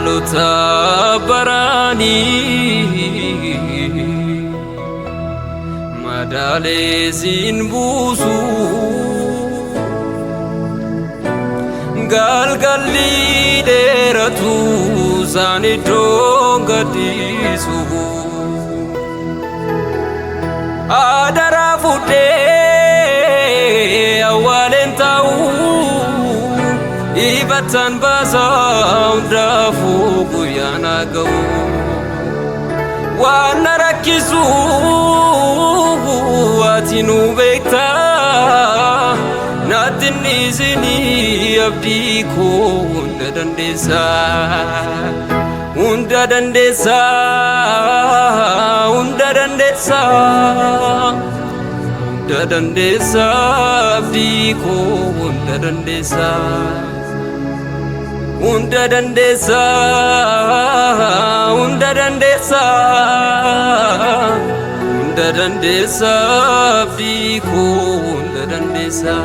Haalota baraanii madaalee siin buusu. Galgalli dheeratu isaan iddoo gadhiisu. Adaraa fudhee awwaaleen taa'u ifattan baasaa hundaafuu guyyaan haa ga'u. Waan na rakkisu ati nu beektaa natti hin dhiisinii abdii koo hunda dandeessaa. Hunda dandeessaa, hunda dandeessaa, hunda dandeessaa abdii koo hunda dandeessaa. Hunda dandeessaa, hunda dandeessaa, hunda dandeessaa abdii koo hunda dandeessaa.